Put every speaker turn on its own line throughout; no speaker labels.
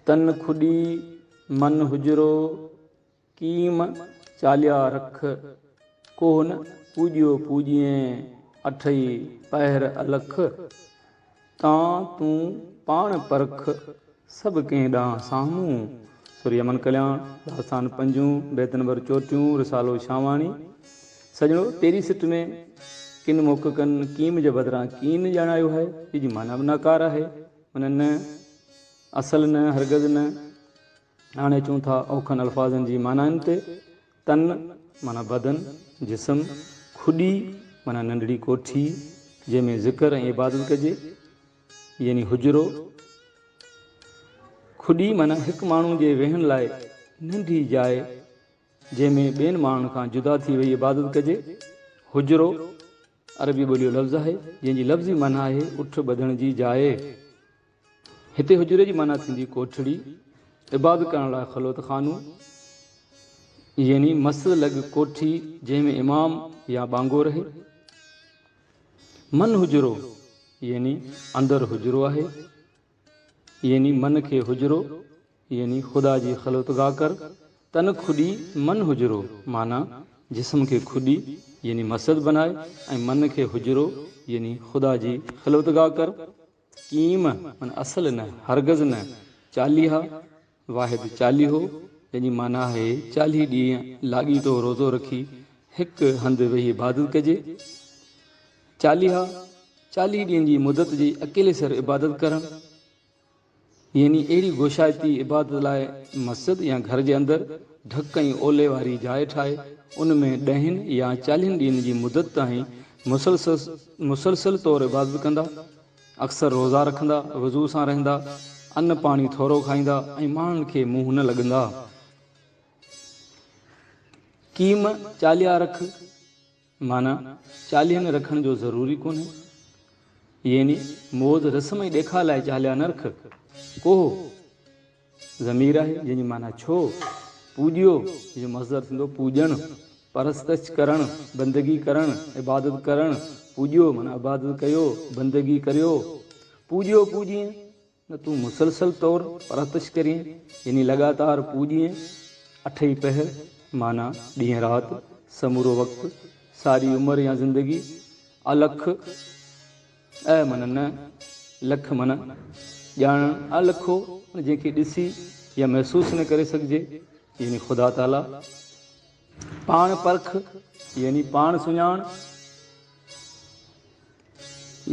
تن کڏي من حجرو، ڪيم چاليا رک. ڪوهه نه پوڄيو پوڄين، اٺئي پهر الک. تان تون پاڻ پرک، سڀ ڪنهن ڏانهن سامهون. سر يمن ڪلياڻ، داستان پنجون، بيت نمبر چوٽيهون، رسالو شاهواڻي. سڄڻو، پهرين سٽ ۾ ڪن محققن ڪيم جي بدران ڪين ڄاڻايو آهي، جنهن جي معنيٰ به ناڪاره آهي، معنيٰ نه، اصل نه، هرگز نه. هاڻي اچون ٿا اوکن الفاظن جي معنائن تي. تن معنيٰ بدن، جسم، کڏي معنيٰ ننڍڙي ڪوٺي، جنهن ۾ ذڪر ۽ عبادت ڪجي، يعني حجرو. کڏي معنيٰ هڪ ماڻهو جي ويهڻ لاء ننڍي جاء، جنهن ۾ ٻين ماڻهن کان جدا ٿي ويهي عبادت ڪجي. حجرو عربي ٻوليء جو لفظ آهي، جنهن جي لفظي معنيٰ آهي اٺ ٻڌڻ جي جاء. هتي حجري جي معنيٰ ٿيندي ڪوٺڙي، عبادت ڪرڻ لاء خلوت خانو، يعني مسجد لڳ ڪوٺي جنهن ۾ امام يا ٻانگو رهي. من حجرو يعني اندر حجرو آهي، يعني من کي حجرو يعني خدا جي خلوتگاهه ڪر. تن کڏي من حجرو معنيٰ جسم کي کڏي يعني مسجد بناء ۽ من کي حجرو يعني خدا جي خلوتگاهه ڪر. ڪيم، معنيٰ اصل نه، هرگز نه، چاليها، واحد چاليهو، جنهن جي معنيٰ آهي چاليهه ڏينهن لاڳيتو روزو رکي هڪ هنڌ ويهي عبادت ڪجي. چاليها، چاليهه ڏينهن جي مدت جي اڪيلي سر عبادت ڪرڻ. يعني اهڙي گوشائتي عبادت لاء مسجد يا گهر جي اندر ڍڪ ۽ اولي واري جاء ٺاهي ان ۾ ڏهن يا چاليهن ڏينهن جي مدت تائين مسلسل طور عبادت ڪندا، اڪثر روزا رکندا، وضو سان رهندا، ان پاڻي ٿورو کائيندا ۽ ماڻهن کي منهن نه لڳندا. ڪيم چاليها رک. معنيٰ، چاليهن رکڻ جو ضروري ڪونهي. يعني موز رسم ۽ ڏيکاء لاء چاليها نه رک. ڪوهه، ضمير آهي، جنهن جي معنيٰ ڇو؟ پوڄيو، جنهن جو مصدر ٿيندو پوڄڻ، پرستش ڪرڻ، بندگي ڪرڻ، عبادت ڪرڻ، پوڄيو معنيٰ عبادت ڪيو، بندگي ڪريو. پوڄيو پوڄين. نه تون مسلسل طور پرستش ڪرين، يعني لڳاتار پوڄين، اٺئي پهر، معنيٰ ڏينهن رات، سمورو وقت، ساري عمر يا زندگي، الک، ا معنيٰ نه، لک معنيٰ ڄاڻڻ، الکو معنيٰ جنهن کي ڏسي يا محسوس نه ڪري سگهجي، يعني خدا تعاليٰ. پاڻ پرک، يعني پاڻ سڃاڻ.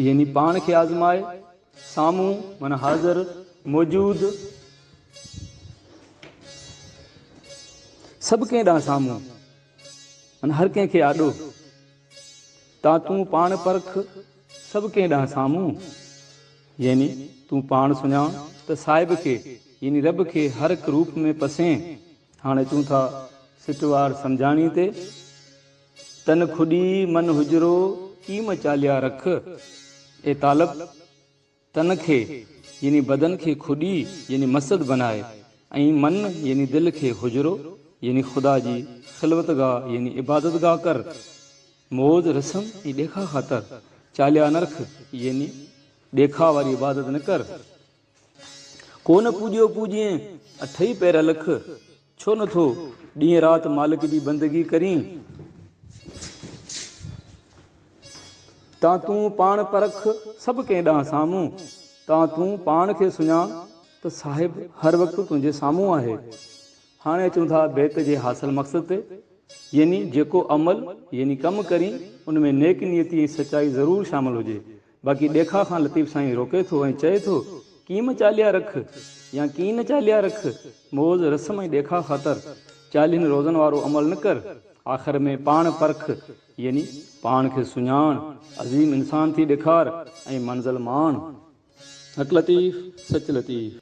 يعني پاڻ کي آزمائي، سامهون معنيٰ حاضر، موجود، سڀ ڪنهن ڏانهن سامهون معنيٰ هر ڪنهن کي آڏو، تان تون پاڻ پرک سڀ ڪنهن ڏانهن سامهون، يعني تون پاڻ سڃاڻ ته صاحب کي يعني رب کي هر هڪ روپ ۾ پسين. هاڻ اچون ٿا سٽوار سمجهاڻي تي. تن کڏي من حجرو، ڪيم چاليا رک. اي طالب! تن کي يعني بدن کي کڏي يعني مسجد بناء ۽ من يعني دل کي حجرو يعني خدا جي خلوتگاهه يعني عبادتگاهه ڪر. موز رسم ۽ ڏيکاء خاطر چاليا نه رک يعني ڏيکاء واري عبادت نه ڪر. ڪو نه پوڄيو پوڄين، اٺئي پهر لک. ڇو نه ٿو ڏينهن رات مالڪ جي بندگي ڪرين؟ تان تون پاڻ پرک سڀ ڪنهن ڏانهن سامهون، تان تون پاڻ کي سڃاڻ ته صاحب هر وقت تنهنجي سامهون آهي. هاڻي اچون ٿا بيت جي حاصل مقصد تي، يعني جيڪو عمل يعني ڪم ڪرين ان ۾ نيڪ نيتي ۽ سچائي ضرور شامل هجي. باقي ڏيکاء کان لطيف سائين روڪي ٿو ۽ چئي ٿو، ڪيم چاليها رک يا ڪين چاليها رک، موز رسم ۽ ڏيکاء خاطر چاليهن روزن وارو عمل نه ڪر، آخر ۾ پاڻ پرک يعني پاڻ کي سڃاڻ، عظيم انسان ٿي ڏيکار ۽ منزل ماڻ. حق لطيف، سچ لطيف.